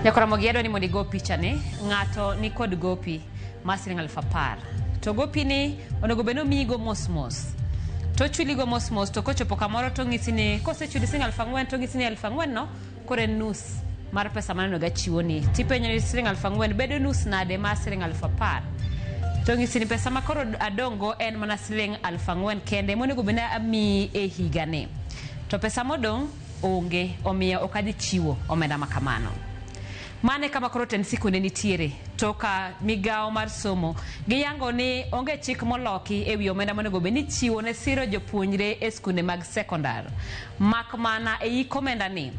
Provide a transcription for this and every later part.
Nyakoramogi adwa ni mondo igo pichani. Ng'ato ni kod gopi mar siling 10,000. To gopi ni onego bed ni omiyigo mos mos. To ochuligo mos mos to kochopo kamoro to ong'isi ni kosechuli siling 4,000 to ong'isi ni 4,000 no koro en nus mar pesa mane onego achiwoni. Tipenjo ni siling 4,000 bedo nus nade mar siling 10,000? To ong'isi ni pesa ma koro adong' go en mana siling 4,000 kende monego bed ni amiyi e higani. To pesa modong' onge omiyo ok adhi chiwo omenda ma kamano. Mano e kama koro tend sikunde nitiere to ka migawo mar somo giyango ni onge chik moloki e wi omenda monego bed ni ichiwo ne siro jopuonjre e skunde mag sekondar. Mak mana e yik omenda ni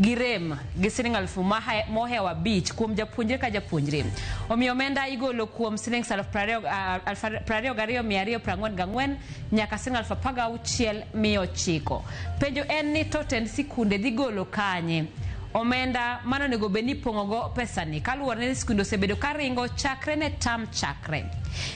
girem gi siling 5,000 kuom japuonjre ka japuonjre. Omiyo omenda igolo kuom siling 22,244 nyaka siling 16,900. Penjo en ni to tend sikunde dhi golo kanye? Omenda mano onego bed ni ipong'ogo pesani kaluwore ni skunde osebedo ka ringo chakre ne tam chakre.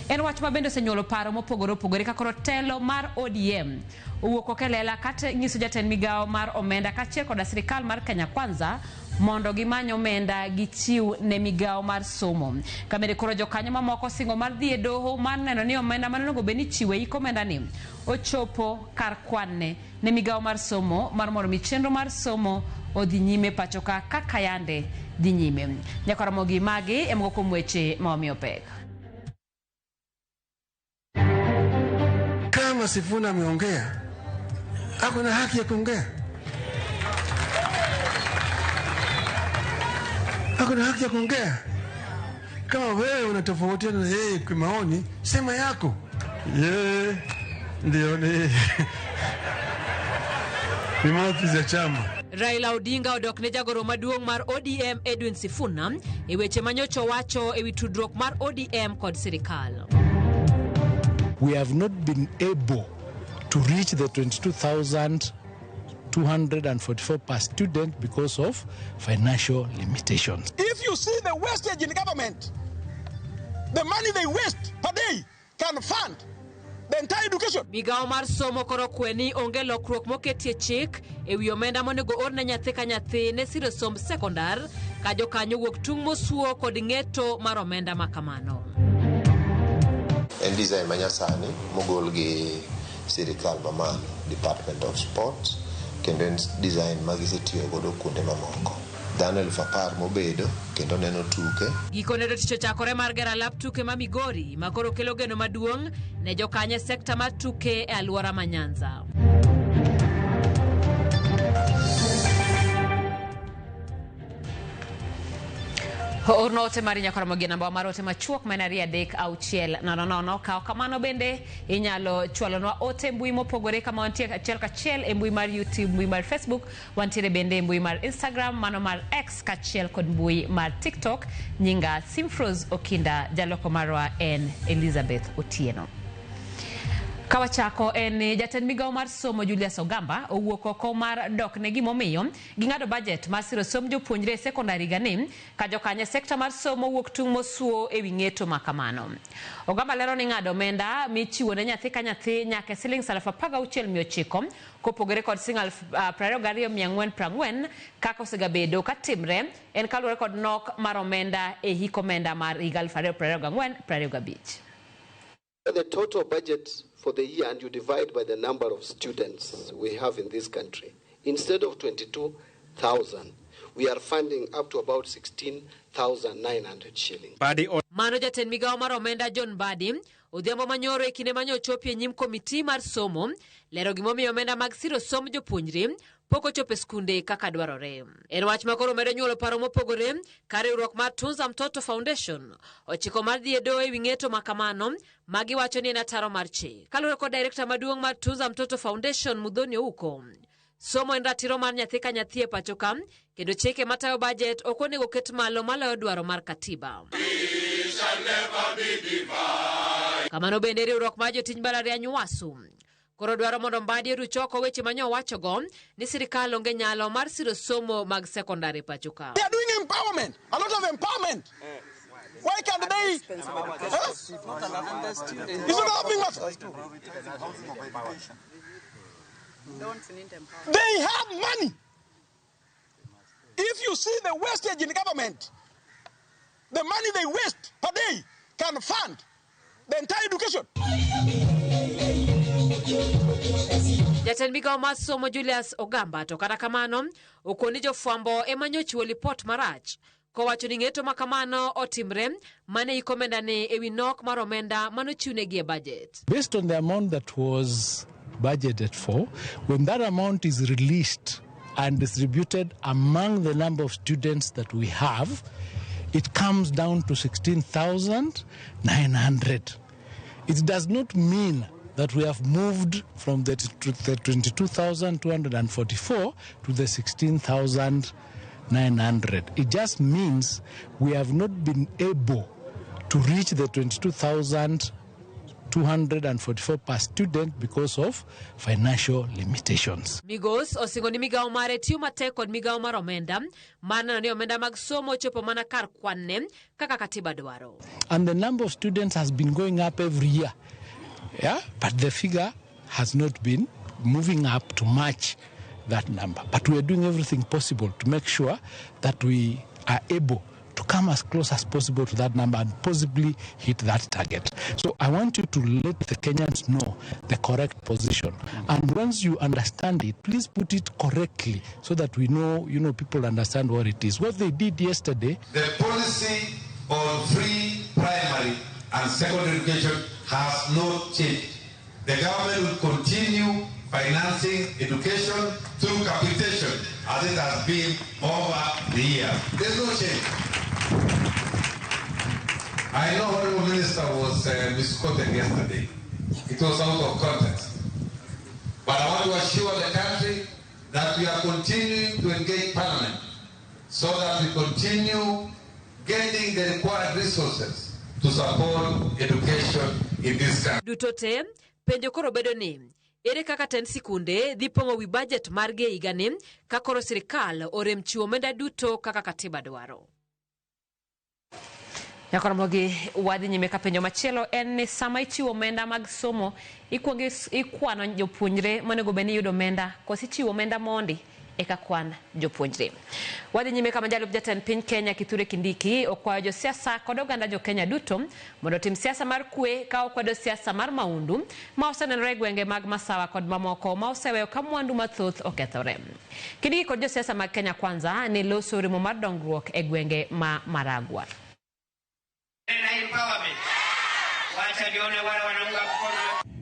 En wach ma bende osenyuolo paro mopogore opogore ka koro telo mar ODM owuok oko e lela kata nyiso jatend migawo mar omenda kaachiel koda sirikal mar Kenya Kwanza mondo gimany omenda gichiw ne migawo mar somo. Kamere koro jokanyo mamoko singo mar dhi e doho mar neno ni omenda mane onego bed ni ichiwo e hik omenda ni ochopo kar kwanne ne migawo mar somo mar mondo mi chenro mar somo odhi nyime pacho ka kaka yande dhi nyime. Nyakwaramogi magi e moko kuom weche ma wamiyo pek. Kama Sifuna ameongea, ako na haki ya kuongea, ako na haki ya kuongea. Kama wewe unatofautiana na yeye kwa maoni, sema yako. Yeye ndio ni ni mouthpiece ya chama. Raila Odinga odok ne jagoro maduong' mar ODM Edwin Sifuna e weche manyocha owacho e wi tudruok mar ODM kod sirikal. We have not been able to reach the 22,244 per student because of financial limitations. If you see the wastage in government, the money they waste per day can fund the entire education. Migawo mar somo koro kwe ni onge lokruok moketie chik e wi omenda monego or ne nyathi ka nyathi ne siro somb sekondar ka jokanyo wuok tung' mosuo kod ng'eto mar omenda ma kamano. En design manyasani mogol gi sirikal mamalo, Department of Sports, kendo en design ma gisetiyo godo kuonde mamoko. Dhano 10,000 mobedo kendo neno tuke. Gikone to tich ochakore mar gero alap tuke ma Migori ma koro kelo geno maduong' ne jokanyo e sekta mar tuke e alwora ma Nyanza. Orno ote mari Nyakwaramogi e namba mar ote machuok ma en 23600. Kaw kamano bende inyalo chwalonwa ote mbui mopogore kama wantie achiel kachiel e mbui mar YouTube, mbui mar Facebook, wantiere bende e mbui mar Instagram, mano mar X kaachiel kod mbui mar TikTok. Nyinga Simfrose Okinda, jaloko marwa en Elizabeth Otieno. Kawachako en ni jatend migawo mar somo Julius Ogamba owuok oko mar dok ne gimomiyo ging'ado budget mar siro somb jopuonjre e sekondari higani ka jokanyo e sekta mar somo wuok tung' mosuo e wi ng'eto ma kamano. Ogamba lero ni ng'ado omenda michiwo ne nyathi ka nyathi nyaka e siling 16,900 kopogore kod siling 22,440 kaka osegabedo katimre en kaluwore kod nok mar omenda e hik omenda mar higa 2024-2025. The total budget for the year, and you divide by the number of students we have in this country, instead of 22,000, we are funding up to about 16,900 shillings. Mano jatend migawo mar omenda John Mbadi odhiambo manyoro e kinde mane ochopo e nyim komiti mar somo lero gimomiyo omenda mag siro somb jopuonjre pok ochopo e skunde kaka dwarore. En wach ma koro medo nyuolo paro mopogore ka riwruok mar Tunza Mtoto Foundation ochiko mar dhi e doho e wi ng'eto ma kamano ma giwacho ni en ataro mar chik. Kaluwore kod direkta maduong' mar Tunza Mtoto Foundation Muthoni Ouko, somo en ratiro mar nyathi ka nyathi e pacho ka kendo chike matayo budget ok onego ket malo maloyo dwaro mar katiba. Kamano bende riwruok mar jotij mbalariany UASU koro dwaro mondo Mbadi oruch oko weche mane owachogo ni sirikal onge nyalo mar siro somo mag sekondar e pacho ka. They are doing empowerment, a lot of empowerment. Why can't they? Huh? It's not helping us. They have money. If If you see the wastage in government, the money they waste per day can fund the entire education. Jatend migawo mar somo Julius Ogamba to kata kamano okoni jofwambo ema nyochiwo lipot marach kowacho ni ng'eto ma kamano otimre mane iko omenda ni ewi nok mar omenda manochiwnegi e budget. Based on the amount that was budgeted for, when that amount is released and distributed among the number of students that we have, it comes down to 16,900. It does not mean that we have moved from the 22,244 to the 16,900. It just means we have not been able to reach the 22,244 per student because of financial limitations. Migos osingo ni migawo mare tiyo matek kod migawo mar omenda mar neno ni omenda mag somo chopo mana kar kwan-ne kaka katiba dwaro. And the number of students has been going up every year. Yeah, but the figure has not been moving up to match that number. But we are doing everything possible to make sure that we are able to come as close as possible to that number and possibly hit that target. So I want you to let the Kenyans know the correct position. And once you understand it, please put it correctly so that we know, you know, people understand what it is. What they did yesterday. The policy on free primary and secondary education has not changed. The government will continue financing education through capitation as it has been over the years. There's no change. I know Honorable Minister was misquoted yesterday. It was out of context. But I want to assure the country that we are continuing to engage Parliament so that we continue getting the required resources to support education in this country. Duto te, penjo koro bedo ni ere kaka tend sikunde dhi pong'o wi budget margi e higani ka koro sirikal orem chiwo omenda duto kaka katiba dwaro. Nyakoromogi wadhi nyime ka penjo machielo en ni sama ichiwo omenda mag somo ikuongo ikwano jopuonjre monego bed ni yudo omenda koso ichiwo omenda mondi eka kwan jopuonjre. Wadhi nyime kama jalup jatend piny Kenya Kithure Kindiki okwayo josiasa kod oganda jo Kenya duto mondo otim siasa mar kwe ka okwedo siasa mar maundu ma osenenore e gwenge mag Masawa kod mamoko ma oseweyo ka mwandu mathoth okethore. Kindiki kod josiasa mag Kenya Kwanza ne loso romo mar dongruok e gwenge ma Maragua.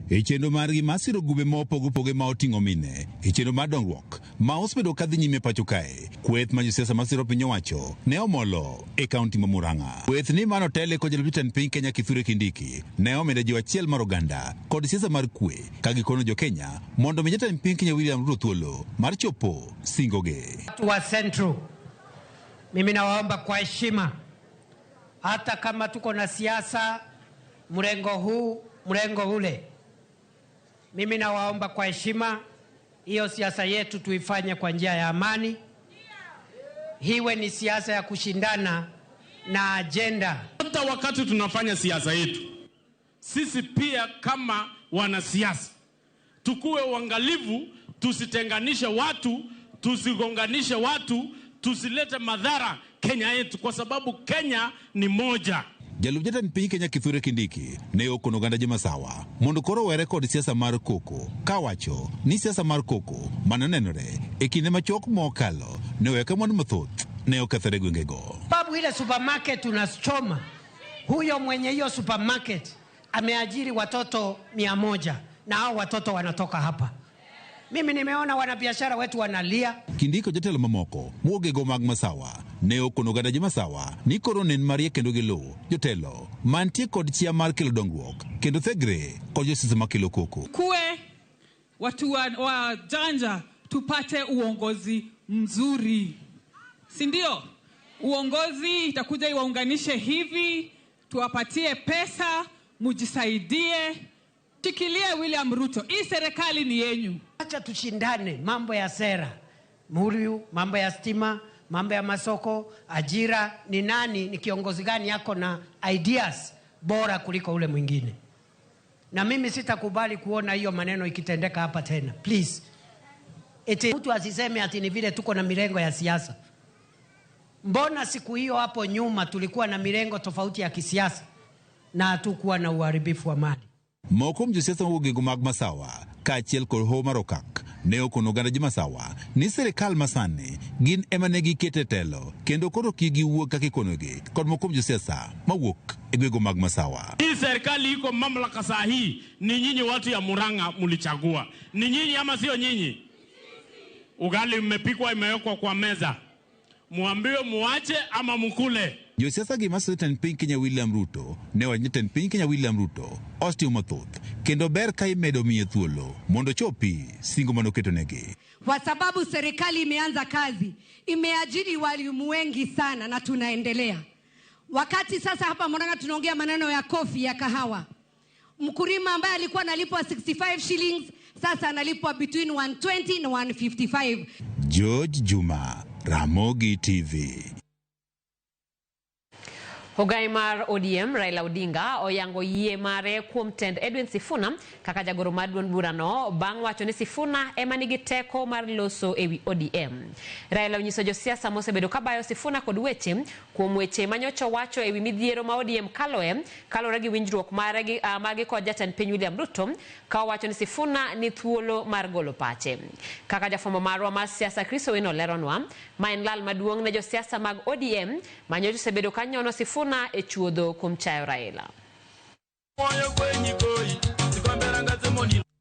E chenro margi mar siro grube ma opogore ma oting'o mine e chenro mar dongruok ma osebedo kadhi nyime pacho kae, kweth ma josiasa masiro piny owacho ne omolo e kaunti ma Murang'a. Kweth ni mano tele kod jalup jatend piny Kenya Kithure Kindiki ne omedo jiwo achiel mar oganda kod siasa mar kwe ka gikono jo Kenya mondo mi jatend piny Kenya William Ruto thuolo mar chopo singoge. Watu wa Central, mimi nawaomba kwa heshima, hata kama tuko na siasa mrengo huu mrengo ule, mimi nawaomba kwa heshima, hiyo siasa yetu tuifanye kwa njia ya amani. Hiwe ni siasa ya kushindana na agenda. Hata wakati tunafanya siasa yetu, sisi pia kama wanasiasa tukuwe uangalifu, tusitenganishe watu, tusigonganishe watu, tusilete madhara Kenya yetu, kwa sababu Kenya ni moja. Jalup jatend piny Kenya Kithure Kindiki ne okono oganda jo Masawa mondo koro owere kod siasa mar koko, kawacho ni siasa mar koko manonenore e kinde machuok mokalo ne oweyo ka mwandu mathoth ne okethore gwengego. Babu, ile supermarket unachoma, huyo mwenye hiyo supermarket ameajiri watoto 100 na hao watoto wanatoka hapa. Mimi nimeona wanabiashara wetu wanalia. Kindiki jotelo mamoko muogego mag Masawa ne okono oganda jo Masawa ni koro nen marie kendo giluw jotelo mantie kod chia mar kelo dongruok kendo thegre kod josiasa makelo koko. Kuwe watu wajanja tupate uongozi mzuri, si ndio? Uongozi itakuja iwaunganishe hivi, tuwapatie pesa, mujisaidie. Shikilie William Ruto, hii serikali ni yenyu. Acha tushindane mambo ya sera, Muriu, mambo ya stima, mambo ya masoko, ajira, ni nani, ni kiongozi gani yako na ideas bora kuliko ule mwingine. Na mimi sitakubali kuona hiyo maneno ikitendeka hapa tena. Please. Eti mtu asiseme ati ni vile tuko na mirengo ya siasa. Mbona siku hiyo hapo nyuma tulikuwa na mirengo tofauti ya kisiasa na hatukuwa na uharibifu wa mali? Moko kuom josiasa mawuok e gwenge mag Masawa kaachiel kod Hoho mar Okak ne okono oganda jo Masawa ni sirikal masani gin ema ne gikete telo kendo koro kik giwuog kaka ikonogi kod moko kuom josiasa mawuok e gwenge mag Masawa. Hii serikali iko mamlaka saa hii ni nyinyi watu ya Murang'a mlichagua. Ni nyinyi ama sio nyinyi? Ugali mmepikwa imewekwa kwa meza. Muambiwe muache ama mukule. Josiasa gi masiro jatend piny Kenya William Ruto ne owacho ni jatend piny Kenya William Ruto osetimo mathoth kendo ber ka imedo miye thuolo mondo ochopi singo manoketonegi. Kwa sababu serikali imeanza kazi, imeajiri walimu wengi sana na tunaendelea. Wakati sasa hapa Murang'a tunaongea maneno ya kofi ya kahawa. Mkulima ambaye alikuwa analipwa 65 shillings sasa analipwa between 120 na 155. George Juma, Ramogi TV. Ogai mar ODM Raila Odinga oyango yie mare kuom tend Edwin Sifuna kaka jagoro mar duond burano bang' wacho ni Sifuna ema nigi teko mar loso ewi ODM. Raila onyiso josiasa mosebedo kabayo Sifuna kod weche kuom weche manyocha wacho ewi midhiero ma ODM kaloe kaluwore gi winjruok mare gi margi kod jatend piny William Ruto ka owacho ni Sifuna ni thuolo mar golo pache. Kaka jafwambo marwa mar siasa Chris Owino leronwa, ma en lal maduong' ne josiasa mag ODM manyocha osebedo ka nyono Sifuna e chuodho kuom chayo Raila.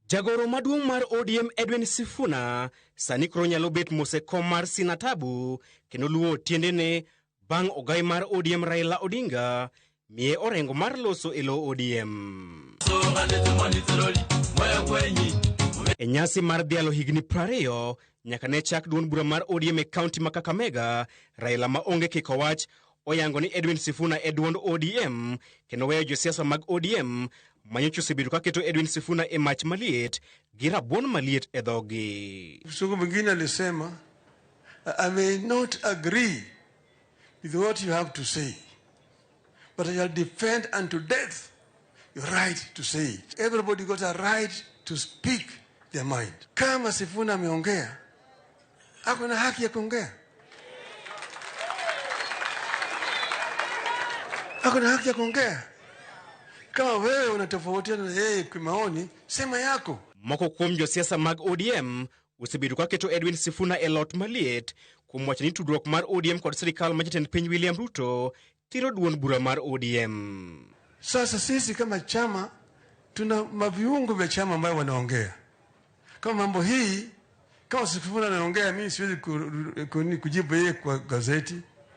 Jagoro maduong' mar ODM Edwin Sifuna sani koro nyalo bet mos e kom mar Sinatabu kendo luwo tiendene bang' ogai mar ODM Raila Odinga miye orengo mar loso e lo ODM. E nyasi mar dhialo higni 20 nyaka ne chak duond bura mar ODM e kaunti ma Kakamega, Raila ma onge kiko wach oyango ni Edwin Sifuna e duond ODM kendo weyo josiasa mag ODM manyocha osebedo kaketo Edwin Sifuna e mach maliet gi rabuon maliet e dhogi. Mzungu mwingine alisema, I may not agree with what you have to say, but I shall defend unto death your right to say it. Everybody got a right to speak their mind. Kama Sifuna ameongea, ako na haki ya kuongea. Ako na haki ya kuongea. Kama wewe unatofautiana na yeye kwa maoni, sema yako. Moko kuom josiasa mag ODM osebedo kaketo Edwin Sifuna e lot maliet kuom wacho ni tudruok mar ODM kod sirikal ma jatend piny William Ruto thiro duond bura mar ODM. Sasa sisi kama chama tuna maviungo vya chama ambayo wanaongea. Kama mambo hii, kama Sifuna anaongea, mimi siwezi kujibu yeye kwa gazeti.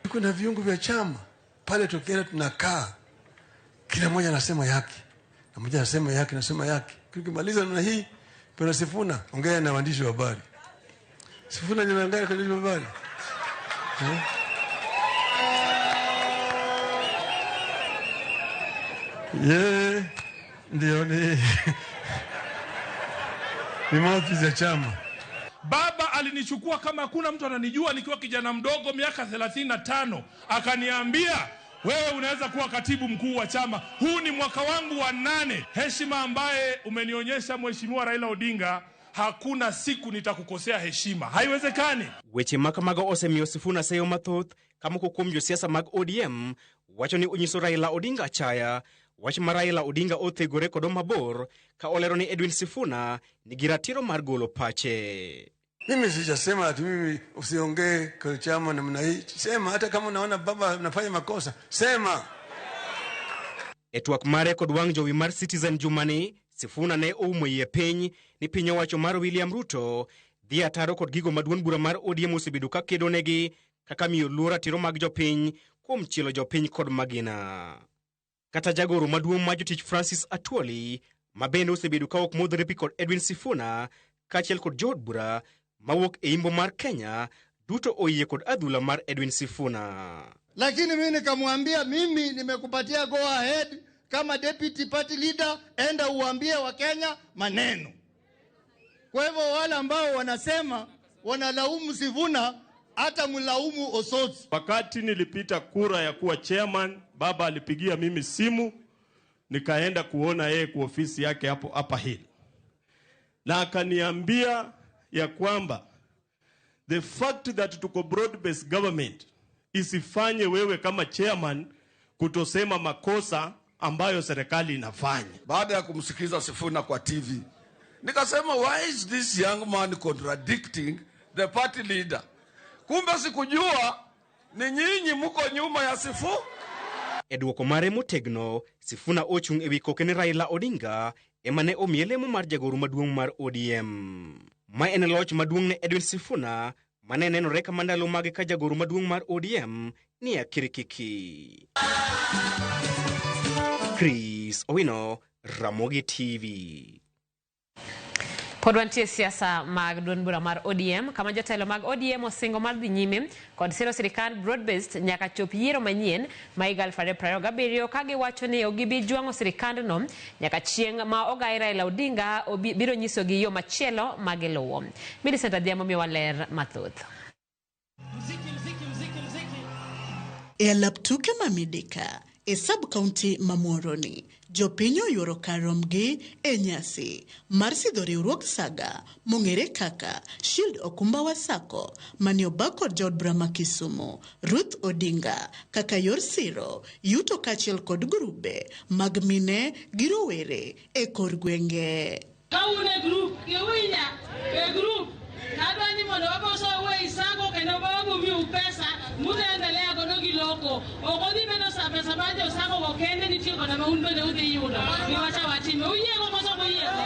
Kuna viungo vya chama pale, tukienda tunakaa, kila mmoja anasema yake, na mmoja anasema yake, anasema yake. Tukimaliza na hii, kuna Sifuna ongea na waandishi wa habari. Sifuna anaongea na waandishi wa habari. Ye ndio ni maofisi ya chama. Baba alinichukua kama hakuna mtu ananijua nikiwa kijana mdogo miaka 35, akaniambia wewe unaweza kuwa katibu mkuu wa chama. Huu ni mwaka wangu wa 8. Heshima ambaye umenionyesha Mheshimiwa Raila Odinga, hakuna siku nitakukosea heshima. Haiwezekani. Weche makamago osemiyo Sifuna seyo mathoth ka moko kuom josiasa mag ODM wacho ni onyiso Raila Odinga achaya. Wach ma Raila Odinga othegore kodo mabor ka olero ni Edwin Sifuna nigi ratiro mar golo pache. Mimi sijasema ati mimi usiongee kwa chama namna hii. Sema hata kama unaona baba anafanya makosa, sema. E twak mare kod wang' jowi mar Citizen jumani, Sifuna ne oumo iye piny ni piny owacho mar William Ruto dhi ataro kod gigo ma duond bura mar ODM osebedo ka kedo negi kaka miyo luor ratiro mag jopiny kuom chielo jopiny kod magina. Kata jagoro maduong' ma jotich Francis Atwoli ma bende osebedo ka ok modhre pi kod Edwin Sifuna kaachiel kod jood bura mawuok e imbo mar Kenya duto oyie kod adhula mar Edwin Sifuna. Lakini mimi nikamwambia, mimi nimekupatia go ahead kama deputy party leader, enda uambie wa Kenya maneno. Kwa hivyo wale ambao wanasema wanalaumu Sifuna, hata mlaumu Osotsi. Wakati nilipita kura ya kuwa chairman, baba alipigia mimi simu, nikaenda kuona yeye kwa ofisi yake hapo Upper Hill. Na akaniambia ya kwamba the fact that tuko broad-based government isifanye wewe kama chairman kutosema makosa ambayo serikali inafanya. Baada ya kumsikiza Sifuna kwa TV, nikasema why is this young man contradicting the party leader? Kumbe sikujua ni nyinyi mko nyuma ya Sifu. E duoko mare motegno, Sifuna ochung' ewi koke ni Raila Odinga ema ne omiye lemo mar jagoro maduong' mar ODM. Ma en loch maduong' ne Edwin Sifuna mane nenore kama ndalo mage ka jagoro maduong' mar ODM ni akirikiki. Chris Owino, Ramogi TV. Pod wantie siasa mag duond bura mar ODM kama jotelo mag ODM osingo mar dhi nyime kod siro sirikand broad-based nyaka chop yiero manyien ma higa 2027 ka giwacho ni ok gibi jwang'o sirikandno nyaka chieng' ma ogai Raila Odinga biro nyisogi yo machielo ma giluwo. Millicent Adhiambo miyowa ler mathoth. E alap tuke ma Midika e sub-county ma Muhoroni, jopiny oyuoro kar romgi e nyasi mar sidho riwruog saga mong'ere kaka Shield Okumba wa Sacco mane obag kod jaod bura ma Kisumu Ruth Odinga kaka yor siro yuto kaachiel kod grube mag mine gi rowere e kor gwenge. Ka un e grup, iwinja e grup, adwa ni mondo waboso wei sacco kendo wagomiu pesa mudhi endelea godo gi loko. Ok odhi bedo sa pesa mar jo sacco go kende nitie koda ma un bende udhi yudo. Giwacho awachime, uyiego koso ok uyiego?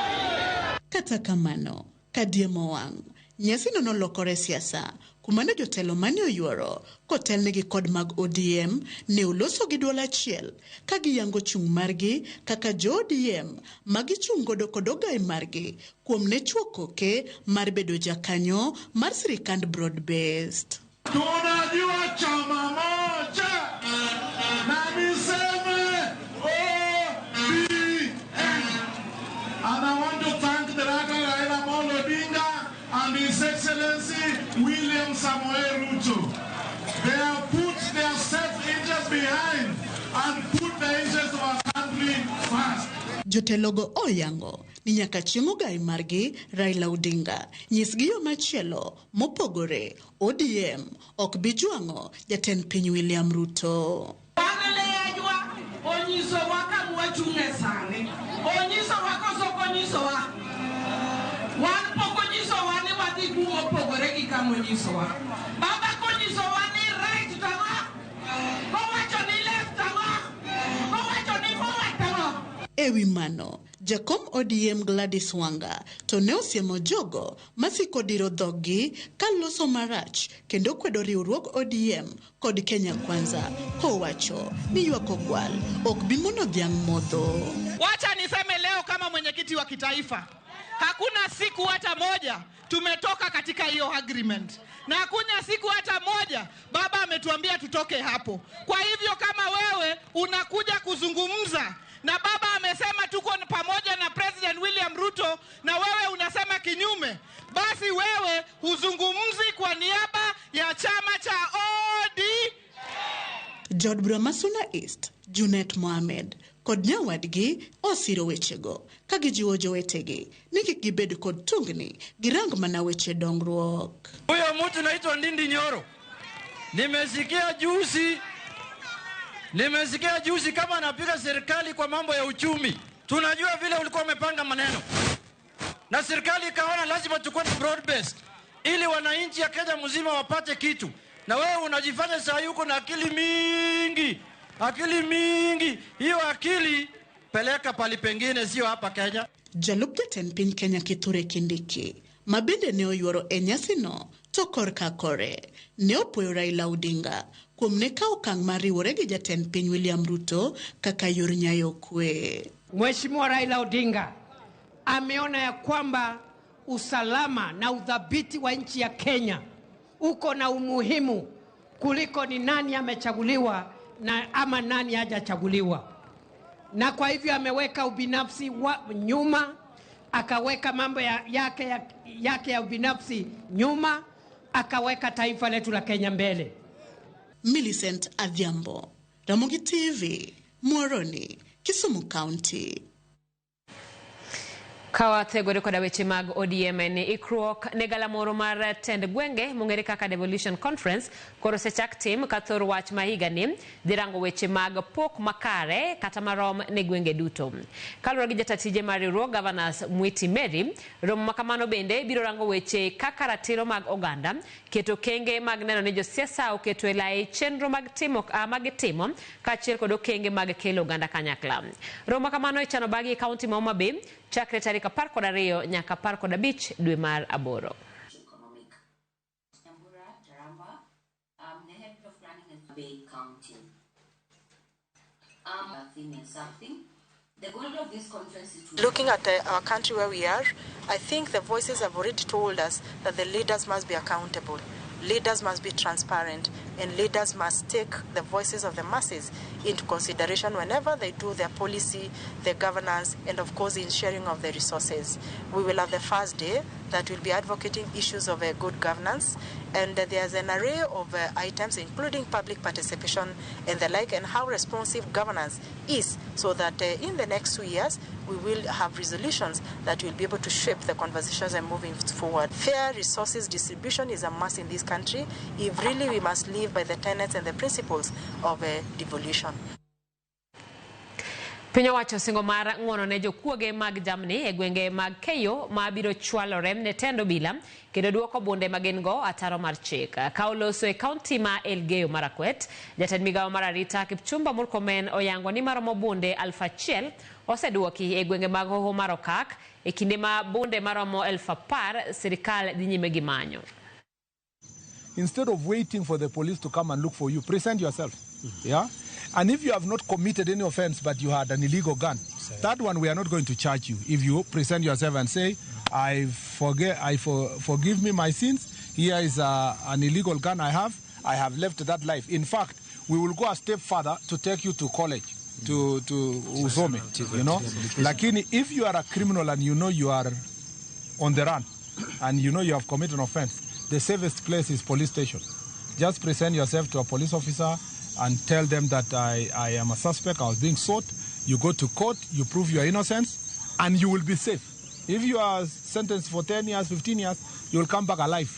Kata kamano, kadiemo wang', nyasino nolokore siasa kuma ne jotelo mane oyuoro kotelnegi kod mag ODM ne oloso gi duol achiel ka giyango chung' margi kaka jo ODM ma gichung' godo kod ogai margi kuom ne chuo koke mar bedo jakanyo mar sirikand broad based. Tunajua chama moja na niseme ODM. And I want to thank the Raila Amolo Odinga and His Excellency William Samoei Ruto. They have put their self-interest behind and put the interest of our country first. Jotelogo oyango ni nyaka chieng' ogai margi Raila Odinga nyisgi yo machielo mopogore ODM ok bi jwang'o jatend piny William Ruto. Wan leyajwa onyisowa kama wachung'e sani. Onyisowa koso ok onyisowa? Wan pok onyisowa ni wadhi kuma opogore gi kama onyisowa. Baba konyisowa ni right tang'o? Kowacho ni left tang'o? Kowacho ni forward tang'o? Ewi mano, jakom ODM Gladys Wanga to ne osiemo jogo masiko diro dhoggi ka loso marach kendo kwedo riwruog ODM kod Kenya Kwanza kowacho ni ywak ogwal ok bi mono dhiang' modho. Wacha niseme leo kama mwenyekiti wa kitaifa, hakuna siku hata moja tumetoka katika hiyo agreement, na hakuna siku hata moja baba ametuambia tutoke hapo. Kwa hivyo kama wewe unakuja kuzungumza na baba amesema tuko pamoja na President William Ruto na wewe unasema kinyume, basi wewe huzungumzi kwa niaba ya chama cha ODM. Jaod bura ma Suna East, Junet Mohamed kod nyawadgi osiro wechego ka gijiwo jowetegi ni kik gibed kod tungni girang mana weche dongruok. Huyo mtu naitwa Ndindi Nyoro, nimesikia juzi kama anapiga serikali kwa mambo ya uchumi. Tunajua vile ulikuwa umepanga maneno na serikali ikaona lazima tukue na broad based ili wananchi ya Kenya mzima wapate kitu, na wewe unajifanya saa hii uko na akili mingi, akili mingi. Hiyo akili peleka pali pengine, sio hapa Kenya. Jalup jatend piny Kenya Kithure Kindiki ma bende ne oyuoro e nyasino to korka kore ne opuoyo Raila Odinga kuom ne kawo okang' mar riwore gi jatend piny William Ruto kaka yor nyayo kwe. Mheshimiwa Raila Odinga ameona ya kwamba usalama na udhabiti wa nchi ya Kenya uko na umuhimu kuliko ni nani amechaguliwa na ama nani hajachaguliwa, na kwa hivyo ameweka ubinafsi wa nyuma, akaweka mambo yake ya ubinafsi nyuma, akaweka taifa letu la Kenya mbele. Millicent Adhiambo, Ramogi TV, Muhoroni, Kisumu County. Ka wathegore koda weche mag ODM en ni ikruok ne galamoro mar tend gwenge mong'ere kaka Devolution Conference koro osechak tim ka thor wach ma higani dhi rango weche mag pok makare kata marom ne gwenge duto. Kaluwore gi jata tije mar riwruog Governors Mwiti Mary, romo ma kamano bende biro rango weche kaka ratiro mag oganda, keto okenge mag neno ni josiasa oketo e lai chenro mag timo ma gitimo kaachiel kod okenge mag kelo oganda kanyakla. Romo ma kamano ichano bagi e kaunti ma Homa Bay chakre tarik 12 nyaka 15 dwe mar aboro. Looking at our country where we are, I think the voices have already told us that the leaders must be accountable, leaders must be transparent, and leaders must take the voices of the masses into consideration whenever they do their policy, their governance, and of course in sharing of the resources. We will have the first day that will be advocating issues of good governance, and there's an array of items including public participation and the like, and how responsive governance is, so that in the next 2 years we will have resolutions that will be able to shape the conversations and moving forward. Fair resources distribution is a must in this country if really we must live by the tenets and the principles of devolution. Piny owacho osingo mar ng'uono ne jokuoge mag jamni e gwenge mag keyo ma biro chwalore ne tend obila kendo duoko bunde ma gin go ataro mar chik. Ka oloso e kaunti ma Elgeyo Marakwet, jatend migawo mar arita Kipchumba Murkomen oyango ni maromo bunde 1000 oseduoki e gwenge mag Hoho mar Okak e kinde ma bunde maromo 10,000 sirikal dhi nyime gi manyo. Instead of waiting for the police to come and look for you, present yourself. Yeah? And if you have not committed any offense but you had an illegal gun, that one we are not going to charge you. If you present yourself and say, forgive me my sins, here is an illegal gun I have left that life. In fact, we will go a step further to take you to college, to Usome, you know. Lakini, if you are a criminal and you know you are on the run and you know you have committed an offense, the safest place is police station. Just present yourself to a police officer and tell them that I am a suspect, I was being sought. You go to court, you prove your innocence, and you will be safe. If you are sentenced for 10 years, 15 years, you will come back alive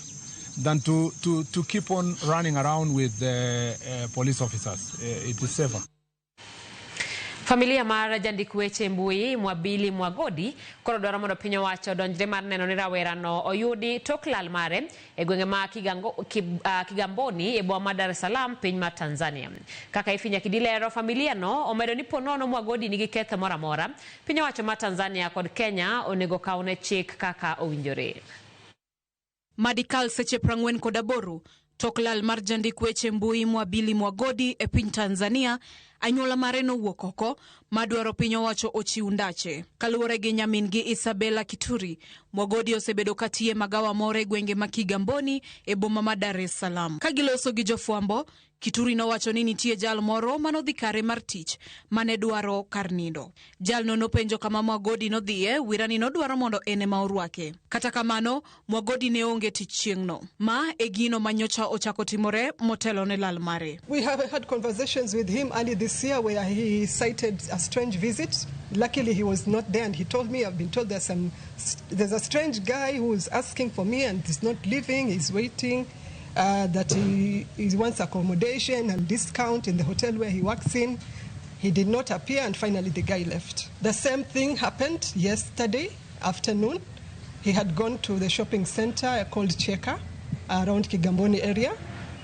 than to keep on running around with the police officers. It is safer. Familia mar jandik weche mbui Mwabili Mwagodi koro dwaro mondo piny owacho odonjre mar neno ni rawerano oyudi tok lal mare e gwenge ma Kigamboni e boma ma Dar es Salaam piny mar Tanzania. Kaka Ifinya Kidilero, familia no omedo ni ponono Mwagodi nigi ketho moro amora, piny owacho mar Tanzania kod Kenya onego kawne chik kaka owinjore. Madikal seche 48 tok lal mar jandik weche mbui Mwabili Mwagodi e piny Tanzania, anyuola mare nowuok oko madwaro piny owacho ochiw ndache. Kaluwore gi nyamin-gi Isabella Kituri, Mwagodi osebedo katiye magawa moro e gwenge ma Kigamboni e boma ma Dar es Salaam. Ka giloso gi jofwambo, Kituri nowacho ni nitie jal moro manodhi kare mar tich mane dwaro kar nindo. Jalno nopenjo kama Mwagodi nodhiye, wirani nodwaro mondo en ema orwake. Kata kamano, Mwagodi ne onge tich chieng'no. Ma e gino manyocha ochako timore motelo ne lal mare. We have had conversations with him early this year where he cited a strange visit. Luckily, he was not there, and he told me, I've been told there's a strange guy who's asking for me and is not leaving, he's waiting. That he wants accommodation and discount in the hotel where he works in. He did not appear, and finally the guy left. The same thing happened yesterday afternoon. He had gone to the shopping center called Cheka around Kigamboni area,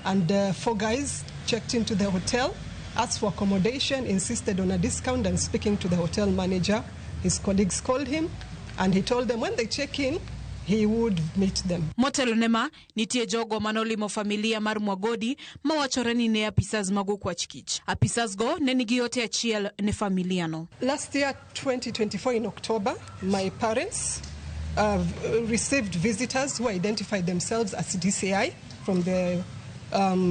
and four guys checked into the hotel, asked for accommodation, insisted on a discount, and speaking to the hotel manager, his colleagues called him, and he told them when they check in, he would meet them. Motelo ne ma, nitie jogo manolimo familia mar Mwagodi mawachore ni ne apisas mag okwach kich. Apisas go ne nigi ote achiel ne familia no. Last year, 2024 in October, my parents received visitors who identified themselves as DCI from the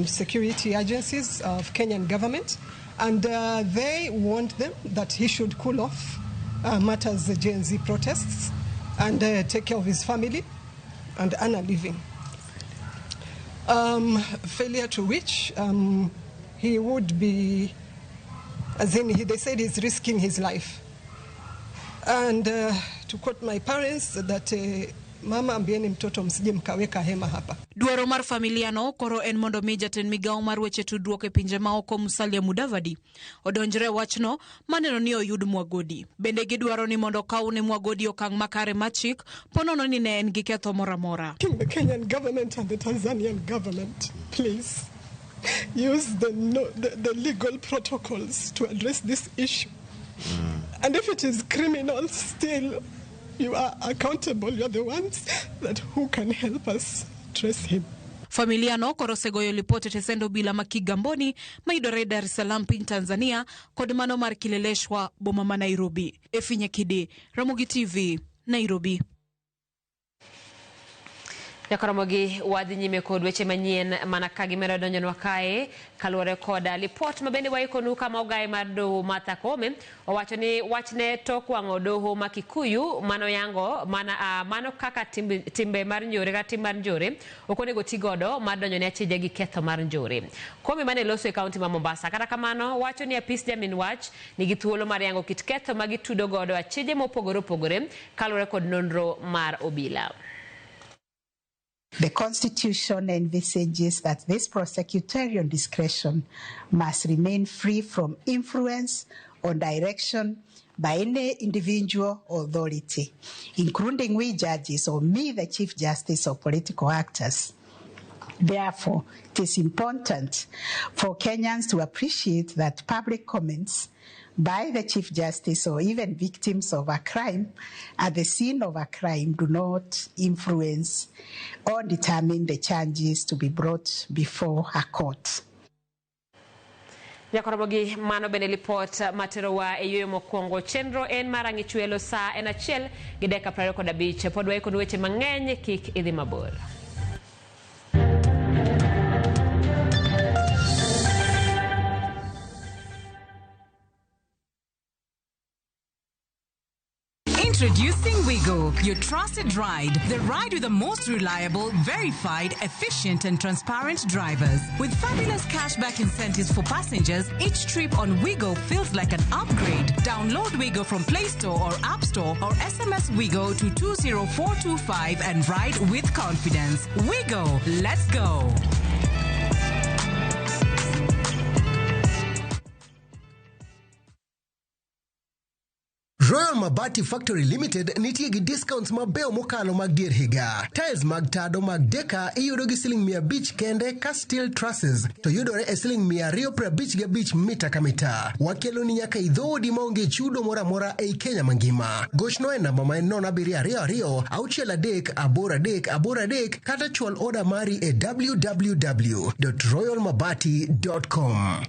security agencies of Kenyan government, and they warned them that he should cool off matters the Gen Z protests and take care of his family and earn a living. Failure to which he would be, as in they said he's risking his life. And To quote my parents that mama, ambieni mtoto msije mkaweka hema hapa. Dwaro mar familia no koro en mondo mi jatend migawo mar weche tudruok e pinje maoko Musalia Mudavadi odonjre wachno maneno ni oyud Mwagodi. Bende gidwaro ni mondo okaw ne Mwagodi okang' makare mar chik ponono ni ne en gi ketho moro amora. The Kenyan government and the Tanzanian government, please use the, no, the legal protocols to address this issue. And if it is criminal, still you are accountable. You are the ones that who can help us trace him. Familia no koro osegoyo lipot e tesend obila ma Kigamboni mayudore Dar es Salaam piny Tanzania kod mano mar Kileleshwa boma ma Nairobi. Efi Nyakidi, Ramogi TV, Nairobi. Jakoromogi wadhi nyime kod weche manyien mana ka gimedo donjonwa kae kaluwore koda lipot ma bende waikonu kama ogaye mar doho Martha Koome owacho ni wachne tok wang'o doho ma Kikuyu mano yango mana, mano kaka timbe mar njore kata tim mar njore ok onego ti godo mar donjo ne achije gi ketho mar njore. Koome mane loso e kaunti ma Mombasa kata kamano wacho ni apis jamin wach nigi thuolo mar yango kit ketho ma gitudo godo achije mopogore opogore kaluwore kod nonro mar obila. The Constitution envisages that this prosecutorial discretion must remain free from influence or direction by any individual or authority, including we judges or me, the Chief Justice, or political actors. Therefore, it is important for Kenyans to appreciate that public comments by the Chief Justice or even victims of a crime at the scene of a crime do not influence or determine the charges to be brought before a court. Jakoromogi mano bende lipot materowa e yueyo mokwongo. Chenro en mar ang'ichwelo sa en 1:25. Pod waikonu weche mang'eny, kik idhi mabor. Introducing Wigo, your trusted ride. The ride with the most reliable, verified, efficient, and transparent drivers. With fabulous cashback incentives for passengers, each trip on Wigo feels like an upgrade. Download Wigo from Play Store or App Store or SMS Wigo to 20425 and ride with confidence. Wigo, let's go. Royal Mabati Factory Limited nitie gi discounts mabeyo mokalo mag dier higa. Tiles mag tado mag deka iyudo gi siling 500 kende ka steel trusses to yudore e siling 255 mita ka mita. Wakelo ni nyaka idhoudi maonge chudo moro amora ei Kenya mangima. Gochno e namba ma en 0722 63 83 83 kata chwal oda mari e www.royalmabati.com.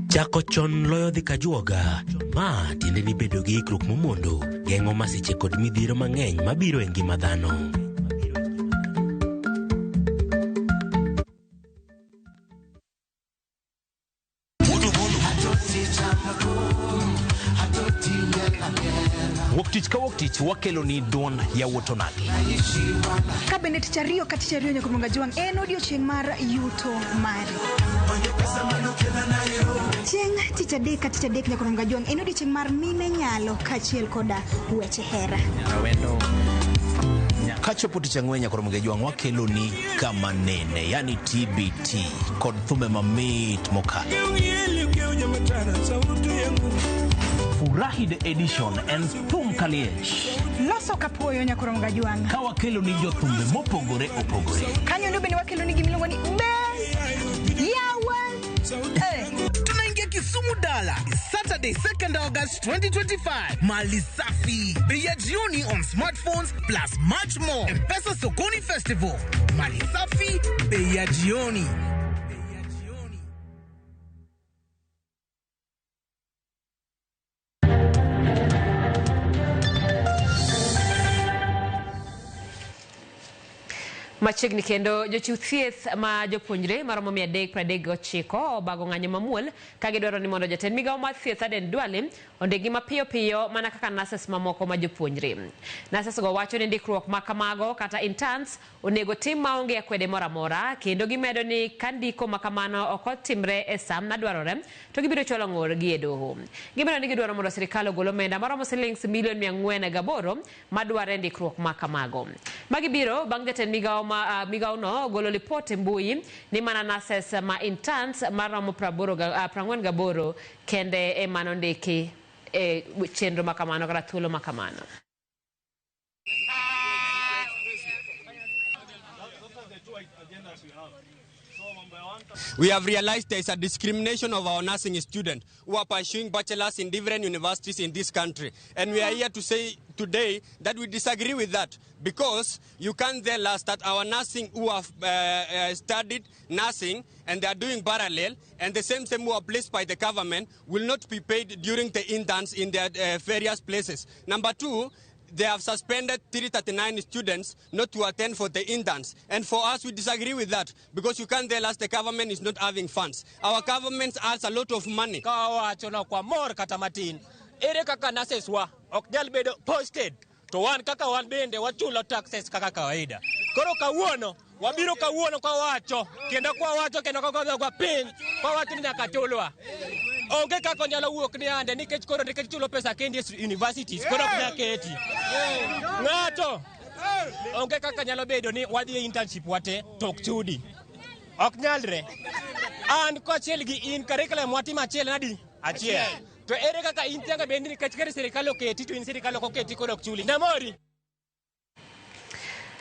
Chako chon loyo dhi kajuoga. Ma tiende ni bedo gi ikruok momondo geng'o masiche kod midhiero mang'eny mabiro e ngima dhano. Wuok tich ka wuok tich wakelo ni duond yawuot onagi. Ka bende tich ariyo ka tich ariyo nyaka Munga Jwang' en odiochieng' mar yuto mari. Chieng' tich adek ka tich adek nyaka Munga Jwang' en odiochieng' mar mine nyalo kaachiel koda weche hera. Awendo Kachopo tich ang'wen nyakoro Mgejwang' wakelo ni kama nene, yani TBT kod thumbe mamit mokalo. Furahi the edition en thum kaliech. Loso kapuoyo nyakoro Mgajwang'. Ka wakelo ni jothumbe mopogore opogore. Kanyo ndo bende wakelo ni gimiluongo ni be yawa. Tunaingia Kisumu Dala Saturday 2nd August 2025. Mali safi, bei ya jioni on smartphones plus much more. M-Pesa Sokoni Festival. Mali safi, bei ya jioni. Machiegni kendo jochiw thieth ma jopuonjre maromo 339 obago ng'anyo mamuol ka gidwaro ni mondo jatend migawo mar thieth Aden Duale ondikgi mapiyo piyo mana kaka nurses mamoko ma jopuonjre. Nurses go wacho ni ndikruok ma kamago kata interns onego tim maonge akwede moro amora kendo gimedo ni ka ndiko ma kamano ok otimre e sa madwarore to gibiro chwalo ng'urgi e doho. Gimedo ni gidwaro mondo sirikal ogol omenda maromo silings milion 408 madwarre e ndikruok ma kamago. Magi biro bang' jatend migawo ma migawo no golo lipot e mbui ni mana nurses ma interns maromo 48 kende ema nondiki e chenro ma kamano kata thuolo ma kamano. We have realized there is a discrimination of our nursing students who are pursuing bachelors in different universities in this country. And we are here to say today that we disagree with that, because you can't tell us that our nursing who have studied nursing and they are doing parallel, and the same who are placed by the government will not be paid during the interns in their various places. Number two, they have suspended 339 students not to attend for the interns. And for us, we disagree with that, because you can't tell us the government is not having funds. Our government has a lot of money. Ka wacho na kwa mor kata matin, ere kaka nurses wa ok nyal bedo posted, to wan kaka wan bende wachulo taxes kaka kawaida. Koro kawuono, wabiro kawuono kwa wacho, kendo kwa wacho, kendo kwa kwa piny, kwa wacho ni nyaka chulwa. Onge kaka onyalo wuok ni ande nikech koro nikech chulo pesa kendi e universities, koro ok nyal keti. Ng'ato onge kaka nyalo bedo ni wadhi e internship wate to ok chudi. Ok nyalre. An kaachiel gi in curriculum watimo achiel nadi? Achiel. To ere kaka in tianga bende nikech kare sirikal oketi to in sirikal ok oketi koro ok chuli. Namori.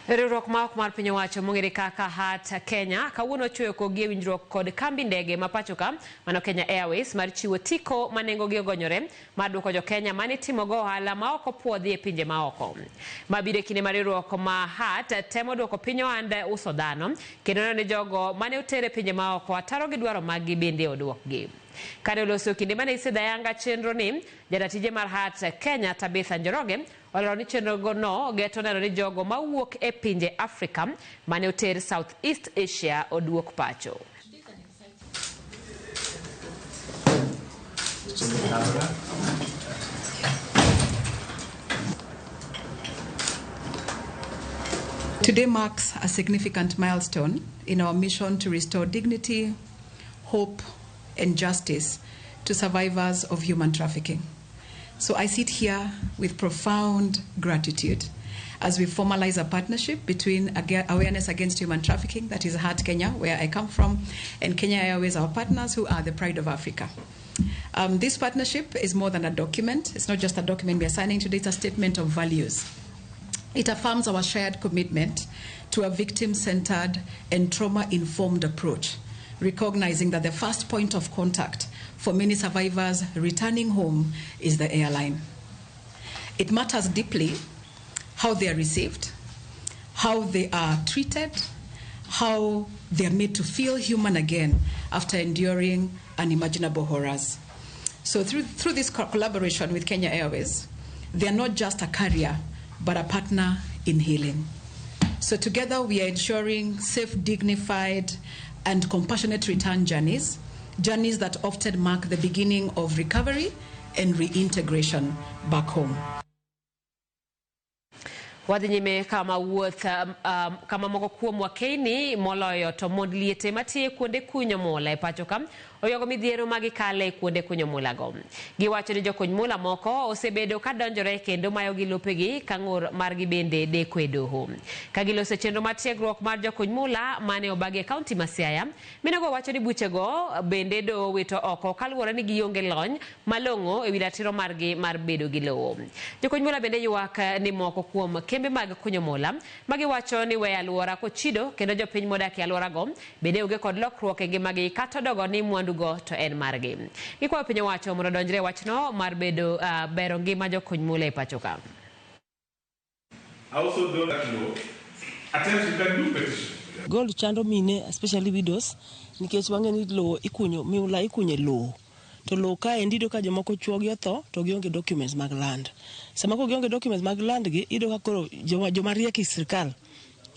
Riwruok ma ok mar piny owacho mong'ere kaka Heart Kenya kawuono ochweyo kogi e winjruok kod kambi ndege ma pacho ka mano Kenya Airways mar chiwo tiko ma nengogi ogonyore mar duoko jo Kenya mane timogo ohala ma ok opuodhi e pinje ma oko. Mabiro e kinde ma riwruok ma Heart temo duoko piny ohand uso dhano kendo neno ni jogo mane oter e pinje ma oko ataro gi dwaro maggi bende oduokgi. Kane oloso kinde mane isidho ayanga chenro ni, jadatije mar Heart Kenya Tabitha Njoroge olero ni chenro no geto neno ni jogo mawuok e pinje Afrika mane oter South East Asia oduok pacho. Today marks a significant milestone in our mission to restore dignity, hope, and justice to survivors of human trafficking. So I sit here with profound gratitude as we formalize a partnership between Awareness Against Human Trafficking, that is Heart Kenya, where I come from, and Kenya Airways, our partners who are the pride of Africa. This partnership is more than a document. It's not just a document we are signing today, it's a statement of values. It affirms our shared commitment to a victim-centered and trauma-informed approach, recognizing that the first point of contact for many survivors returning home is the airline. It matters deeply how they are received, how they are treated, how they are made to feel human again after enduring unimaginable horrors. So through this collaboration with Kenya Airways, they are not just a carrier, but a partner in healing. So together we are ensuring safe, dignified, and compassionate return journeys, journeys that often mark the beginning of recovery and reintegration back home. Wadhi nyime kama wuoth kama moko kuom wakeini moloyo to mond liete matiyo kuonde kunyo mula e pacho ka Oywago midhiero ma gikale kuonde kunyo mulago. Giwacho ni jokuny mula moko osebedo ka donjore kendo mayogi lopegi ka ng'ur margi bende deko e doho. Ka giloso chenro mar tiegruok mar jokuny mula mane obagi e kaunti ma Siaya, minego wacho ni buchego bende doho wito oko kaluwore ni gionge lony malong'o ewi ratiro margi mar bedo gi lowo. Jokuny mula bende ywak ni moko kuom kembe mag kunyo mula magiwacho ni weyo alwora kochido kendo jopiny modak e alworago bende onge kod lokruok e ngimagi kata odogo ni mwandugo to en margi. Gikwayo piny owacho mondo odonjre e wachno mar bedo bero ngima jokuny mula e pacho ka. I also don't know. At times you can do petition. Gold chando mine especially widows nikech wang'e ni lowo ikunyo miula ikunyo e lowo to lowo kaendi iyudo ka jomoko chuogi otho to gionge documents mag land. Sama koro gionge documents mag land gi iyudo ka koro joma riek e sirkal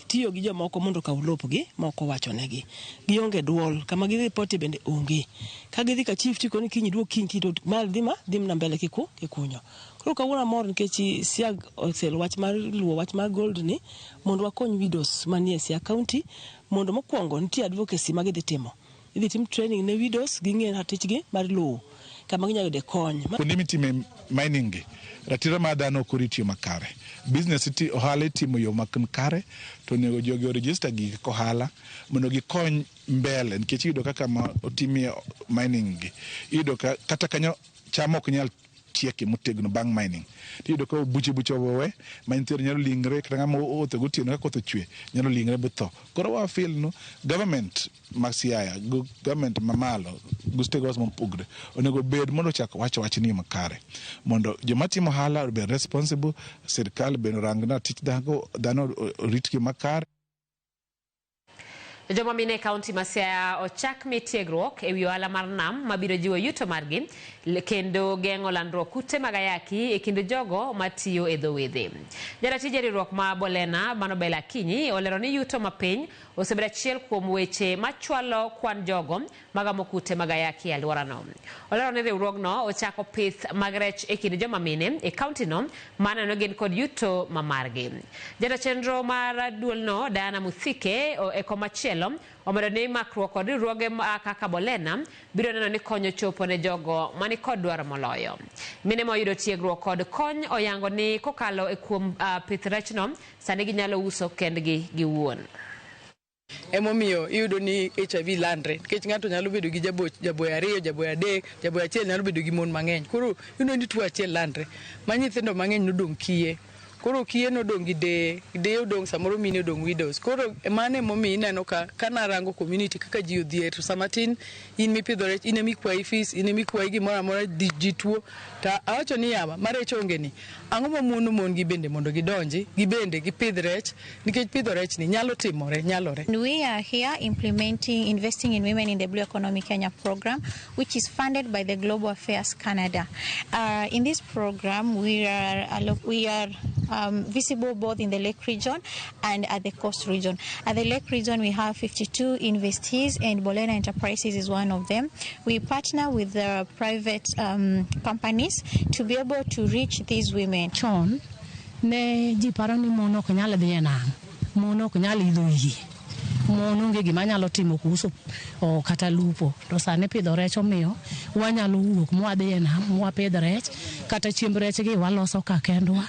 tiyo gi jomoko mondo okaw lopgi ma ok owachonegi. Gionge duol kama gidhi ripotie bende onge. Ka gidhi ka chief tikoni kiny iduog kiny kiny to ma dhi ma dhi mana mbele kikunyo. Koro kawuono amor nikech Siaya osekelo wach mar luwo wach mar gold ni mondo wakony widows manie Siaya County mondo mokwongo nitie advocacy ma gidhi timo. Idhi tim training ne widows ging'e ratichgi mar lowo kama ginyalo yude kony. Kuonde mitime mining gi, ratiro mar dhano ok orit yo makare. Business iti, ohala itimo yo mak kare to onego jogi o register gigi kohala mondo gikony mbele nikech iyudo kaka ma otimie mining gi iyudo ka kata kanyo cham ok nyal chieke motegno bang' mining tiyudo ka buche buche owe ma nyithindo nyalo lingre kata ng'ama owuotho gotieno ka koth ochwe nyalo lingre botho. Koro wa feel no government ma Siaya go government mamalo go stakeholders mopogre onego bed mondo ochak wach wachni makare mondo joma timo ohala obed responsible, sirkal bende orang na tich dhano oritgi makare. Joma mine e kaunti ma Siaya ochak mi tiegruok ewi ohala mar nam mabiro jiwo yuto margi kendo geng'o landruok kute mag ayaki e kind jogo matiyo e dho wedhe. Jaratij e riwruok ma Bolena Manobel Akinyi olero ni yuto mapiny osebedo achiel kuom weche machwalo kwan jogo magamo kute mag ayaki e alworano. Olero ni riwruogno ochako pith mag rech e kind joma mine e kauntino maneno gin kod yuto ma margi. Jata chenro mar duolno Diana Muthike e komachielo omedo ni makruok kod riwruoge kaka Bolena biro neno ni konyo chopo ne jogo mani kod dwaro moloyo. Mine moyudo tiegruok kod kony oyango ni kokalo e kuom pith rechno sani ginyalo uso kendgi giwuon. Emomiyo iyudo ni HIV landre nikech ng'ato nyalo bedo gi jaboyo ariyo, jaboyo adek, jaboyo achiel nyalo bedo gi mon mang'eny. Koro iyudo ni tuo achiel landre ma nyithindo mang'eny nodong' kiye. Koro kiye nodong' gi deye, deye odong' samoro mine odong' widows. Koro mano emomiyo ineno ka kanarango community kaka ji odhier to sama tin in mipidho rech in emikwayi fees, in emikwayi gimoro amora ji tuo. To awacho ni yawa ma rech onge ni ang'o mamono mon gi bende mondo gidonji gibende gipidh rech nikech pidho rech ni nyalo timore nyalore. We are here implementing Investing in Women in the Blue Economy Kenya program, which is funded by the Global Affairs Canada. In this program, we are visible both in the Lake region and at the coast region. At the Lake region, we have 52 investees, and Bolena Enterprises is one of them. We partner with the private companies to be able to reach these women. Chon ne ji paro ni mon ok nyal dhi e nam, mon ok nyal idho yie, mon onge gima nyalo timo kuhusu kata lupo. To sani pidho rech omiyo wanyalo wuok mwadhi e nam mwapidh rech, kata chiemb rech gi waloso ka kendwa.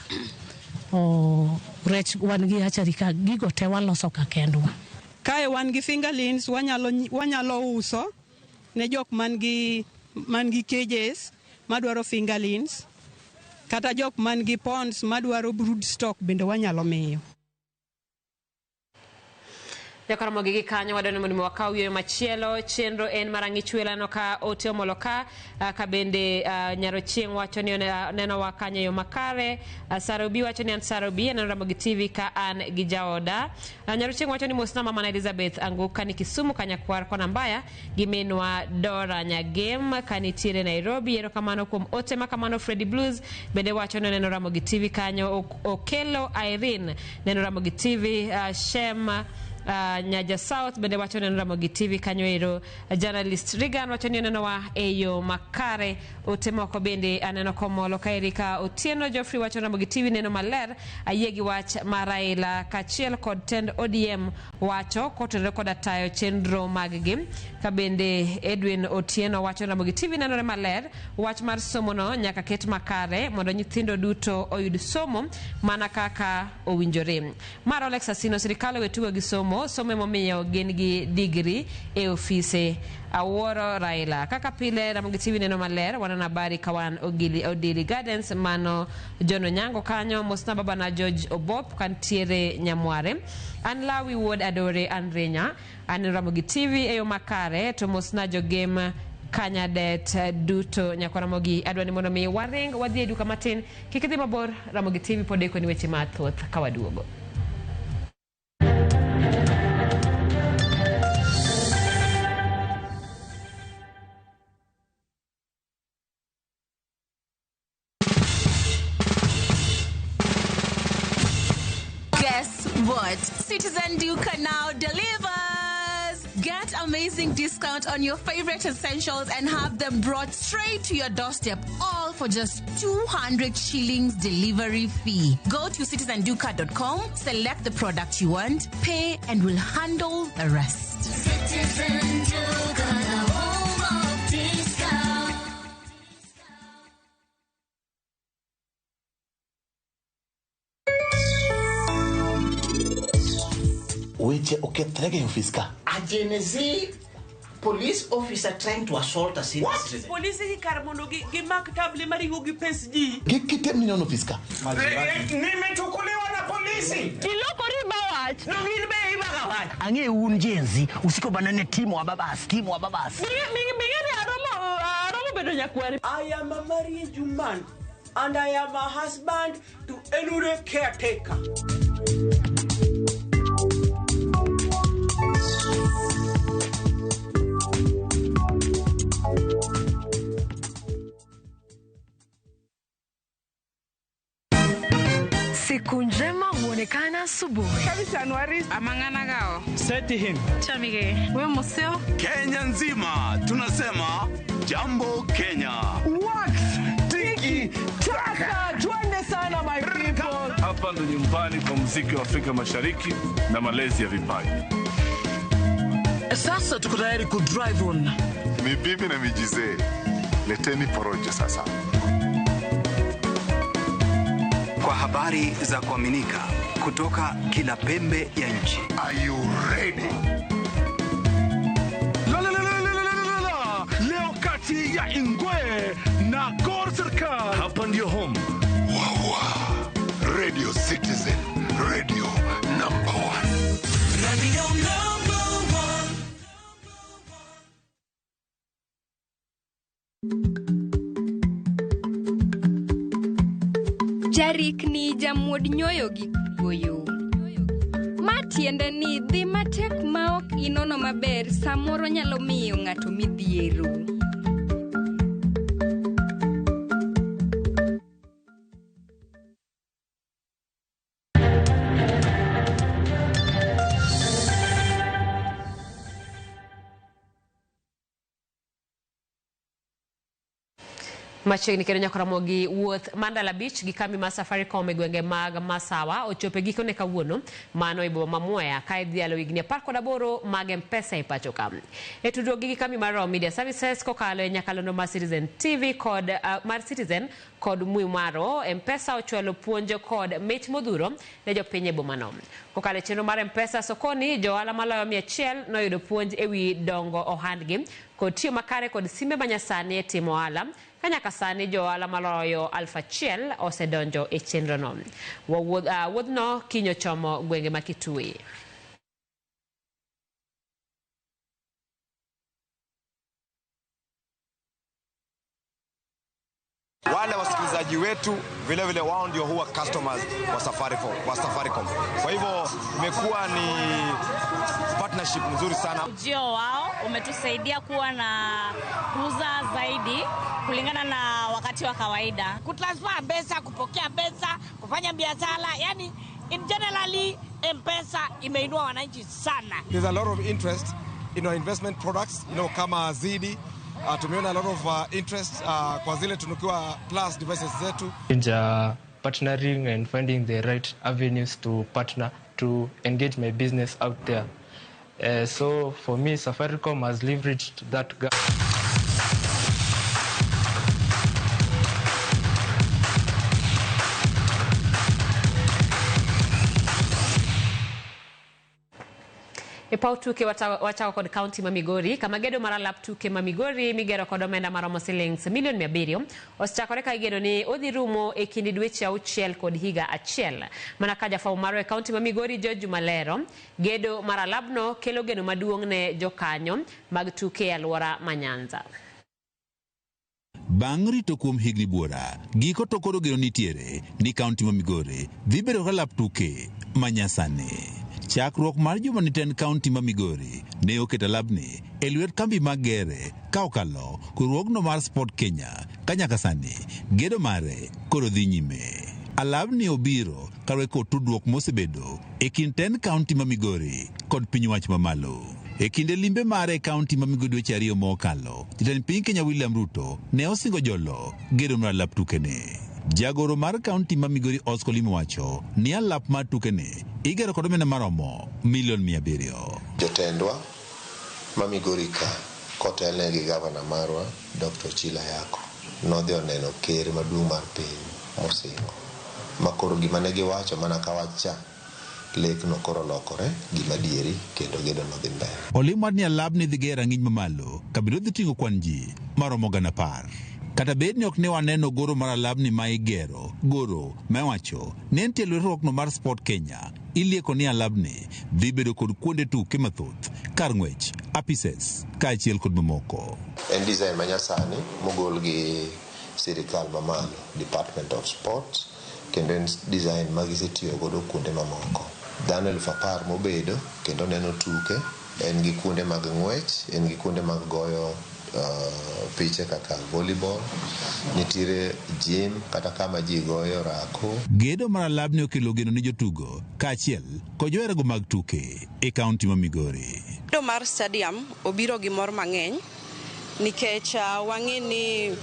Rech wan gi achari ka gigo te waloso ka kendwa. Kae wan gi fingerlings wanyalo uso ne jok man gi cages madwaro fingerlings, kata jok man gi ponds madwaro brood stock bende wanyalo miyo. Jakaramogi gi kanyo wadwaro mondo wakaw yueyo machielo. Chenro en mar ang'ich welano ka ote omolo ka bende Nyarochieng' wacho ni nenowa kanyo e yo makare. Sarobi wacho ni an Sarobi aneno Ramogi TV ka an gi jaoda. Nyarochieng' wacho ni mosna mama na Elizabeth Anguka ni Kisumu Kanyakwar kona Mbaya gi minwa Dora Nyagem kanitiere Nairobi. Erokamano kuom ote makamano. Freddy Blues bende wacho ni oneno Ramogi TV kanyo. Okelo Irene neno Ramogi TV. Shem Nyaja South bende wacho neno Ramogi TV kanyo ero. Journalist Regan wacho ni onenowa e yo makare. Ote moko bende aneno komolo ka Erika Otieno Geoffrey wacho Ramogi TV neno maler, ayie gi wach mar Raila kaachiel kod tend ODM wacho kotenore koda tayo chenro mag gi. Ka bende Edwin Otieno wacho Ramogi TV nenore maler, wach mar somono nyaka ket makare mondo nyithindo duto oyud somo mana kaka owinjore. Mar Alex Asino, sirikal owe tugo gi somo, somo emomiyo gin gi digri e ofise. Awuoro Raila. Kaka pile Ramogi TV neno maler, waneno habari ka wan Ogili, Odili Gardens, mano John Onyango kanyo, mosna babana George Obop kantiere Nyamware. An Lawi Wuod Adore an Renya, an Ramogi TV e yo makare, to mosna jogem Kanyadet duto. Nyakwa Ramogi, adwa ni mondo mi waring wadhi e duka matin, kik idhi mabor, Ramogi TV pod eko ni weche mathoth ka waduogo. Guess what? Citizen Duka now delivers! Get amazing discount on your favorite essentials and have them brought straight to your doorstep, all for just 200 shillings delivery fee. Go to citizenduka.com, select the product you want, pay, and we'll handle the rest. Citizen Duka, the home of discount. Weche okethre e ofis ka. A Gen Z police officer trying to assault a senior citizen. Polisi gi kar mondo gimak table maringo gi pes ji. Kik kitem ni nyono ofis ka. Nimechukuliwa na polisi. Ilokori bawach. No gin be ibaga wach. Ang'e un Gen Z, usiko banane timo wa babas, timo wa babas. Bing'e aromo bedo nyakwari. I am a married woman and I am a husband to Elure caretaker. Siku njema huonekana asubuhi. Amang'ana Seti him. Chamige. We museo. Kenya nzima tunasema jambo Kenya. Wax tiki taka, twende sana my people. Hapa ndo nyumbani kwa muziki wa Afrika Mashariki na malezi ya vipaji. Sasa tuko tayari ku drive on. Ni bibi na mijizee, leteni porojo sasa. Kwa habari za kuaminika kutoka kila pembe ya nchi. Are you ready? La, la, la, la, la, la, la, la. Leo kati ya Ingwe na Gor Serikal. Hapa ndio home. Wawa. Radio Citizen, radio number one. Radio number one. Jarikni jamuod nyoyo gi kuoyo. Ma tiende ni dhi matek ma ok inono maber samoro nyalo miyo ng'ato midhiero. Machiegni kendo nyaka Ramogi, wuoth Mandala Beach gi kambi mar Safaricom e gwenge mag Masawa ochopo e gikone kawuono, mano e boma ma Mwea ka idhialo higni 18 mag M-Pesa e pacho ka. E tudruok gi kambi mar Royal Media Services kokalo e nyakalondo mar Citizen TV kod mar Citizen kod Mwimaro, M-Pesa ochwalo puonjo kod mich modhuro ne jopiny e bomano. Kokalo e chenro mar M-Pesa sokoni, jo ohala maloyo 100 noyudo puonj ewi dongo ohandgi kod tiyo makare kod simbe manyasani e timo ohala. Ka nyaka sani jo ohala maloyo 1000 osedonjo e chenrono. Wuodhno kiny ochomo gwenge ma Kitui. Wale wasikilizaji wetu vile vile wao ndio huwa customers wa Safaricom. Kwa hivyo imekuwa ni partnership nzuri sana. Ujio wao umetusaidia kuwa na kuuza zaidi kulingana na wakati wa kawaida. Kutransfer pesa, kupokea pesa, kufanya biashara, yani in generally M-Pesa imeinua wananchi sana. There's a lot of interest in our investment products, kama Zidi. Tumeona a lot of interest kwa zile Tunukiwa Plus devices zetu. Partnering and finding the right avenues to partner to engage my business out there. So for me, Safaricom has leveraged that gap. E paw tuke wachako kod kaunti ma Migori kama gedo mar alap tuke ma Migori migero kod omenda maromo silings milion 700 osechakore ka igeno ni odhi rumo e kind dweche 6 kod higa 1. Mana ka jafwambo marwa e kaunti ma Migori George Malero, gedo mar alabno kelo geno maduong' ne jokanyo mag tuke e alwora ma Nyanza. Bang' rito kuom higni buora, giko to koro geno nitiere ni kaunti ma Migori dhi bedo gi alap tuke ma nyasani. Chakruok mar juma ni tend kaunti ma Migori ne oketo alabni e lwet kambi mag gere ka okalo riwruogno mar Sport Kenya ka nyaka sani gedo mare koro dhi nyime. Alabni obiro kaluwore kod tudruok mosebedo e kind tend kaunti ma Migori kod piny wach mamalo. E kinde limbe mare e kaunti ma Migori dweche 2 mokalo, jatend piny Kenya William Ruto ne osingo jolo gedo mar alap tukene. Jagoro mar kaunti ma Migori Oscar Limo wacho ni alap mar tukene igero kod omenda maromo milion 700. Jotendwa ma Migori ka kotelne gi gavana marwa Dr. Chila Yako nodhi oneno ker maduong' mar piny mosingo ma koro gima ne giwacho mana ka wach cha lekno koro lokore gima dieri kendo gedo nodhi mbele. Olimo ni alabni dhi gero rang'iny mamalo kabiro dhi ting'o kwan ji maromo 10,000. Kata bed ni ok ne waneno goro mar alabni ma igero, goro ma iwacho ne nitie riwruokno mar Sport Kenya, ilieko ni alabni dhi bedo kod kuonde tuke mathoth, kar ng'wech, apises kaachiel kod mamoko. En design ma nyasani mogol gi sirikal mamalo, Department of Sports, kendo en design ma gisetiyo godo kuonde mamoko. Dhano 10,000 mobedo kendo neno tuke, en gi kuonde mag ng'wech, en gi kuonde mag goyo piche kaka volleyball, nitiere gym kata kama ji goyo orako. Gedo mar alabni okelo geno ni jotugo kaachiel kod joherago mag tuke e kaunti ma Migori. Gedo mar stadium obiro gi mor mang'eny nikech wang'e ni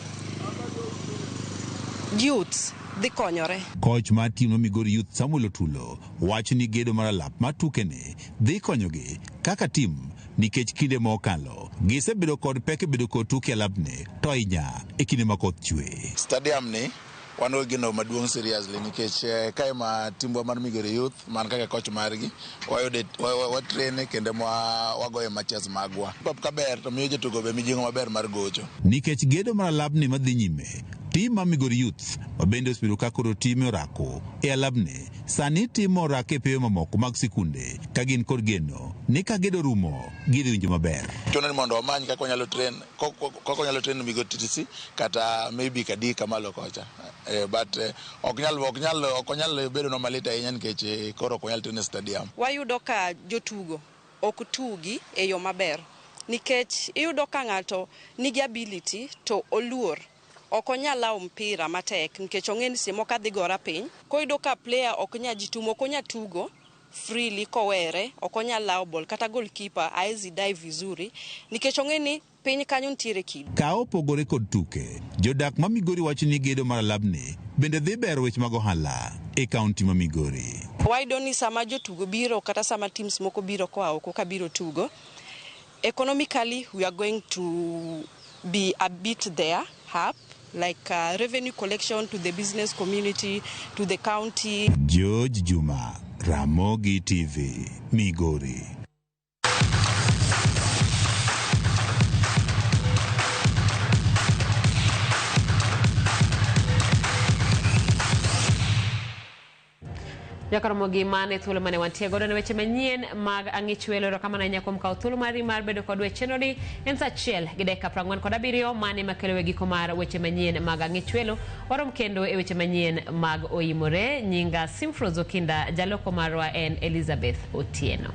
youths dhi konyore. Koch mar tim ma Migori Youth Samuel Otulo wacho ni gedo mar alap mar tukene dhi konyogi kaka tim nikech kinde mokalo gisebedo kod pek bedo kod tuke alapni to ahinya e kinde ma koth chwe. Stadium ni wan gi geno maduong' seriously nikech kae ma timbwa mar Migori Youth man kaka coach margi wayude watrene kendo wagoyo matches magwa. Pap kaber to miyo jotugo be mijing'o maber mar gocho. Nikech gedo mar alapni madhi nyime, tim mar Migori Youth mabende osebedo ka koro time orako e alabni sani timo orako e pewe mamoko mag sikunde ka gin kod geno ni ka gedo rumo gidhi winjo maber. Chuno ni mondo wamany kaka wanyalo train kaka wanyalo train Migori TTC kata maybe Kadika malo kocha. But ok nyal bedo no malit ahinya nikech koro ok wanyal train e stadium. Wayudo ka jotugo ok tugi e yo maber nikech iyudo ka ng'ato nigi ability to oluor. Ok onyal lawo mpira matek nikech ong'e ni seche moko adhi gora piny. Koyudo ka player ok nyal jitumo, ok onyal tugo freely kowere, ok onyal lawo ball kata goalkeeper haezi dive vizuri nikech ong'e ni piny kanyo nitiere kido. Ka opogore kod tuke, jodak ma Migori wacho ni gedo mar alabni bende dhi bero weche mag ohala e kaunti ma Migori. Wayudo ni sama jotugo biro kata sama teams moko biro koa oko ka biro tugo, economically we are going to be a bit there up, like revenue collection to the business community, to the county. George Juma, Ramogi TV, Migori. Jakoromogi mane thuolo mane wantie godo ne weche manyien mag ang'ich welo. Erokamano ahinya kuom kawo thuolo mari mar bedo kodwa e chenroni. En saa 1:47 mane makelo e giko mar weche manyien mag ang'ich welo. Warom kendo e weche manyien mag Oimore. Nyinga Simfrozo Kinda, jaloko marwa en Elizabeth Otieno.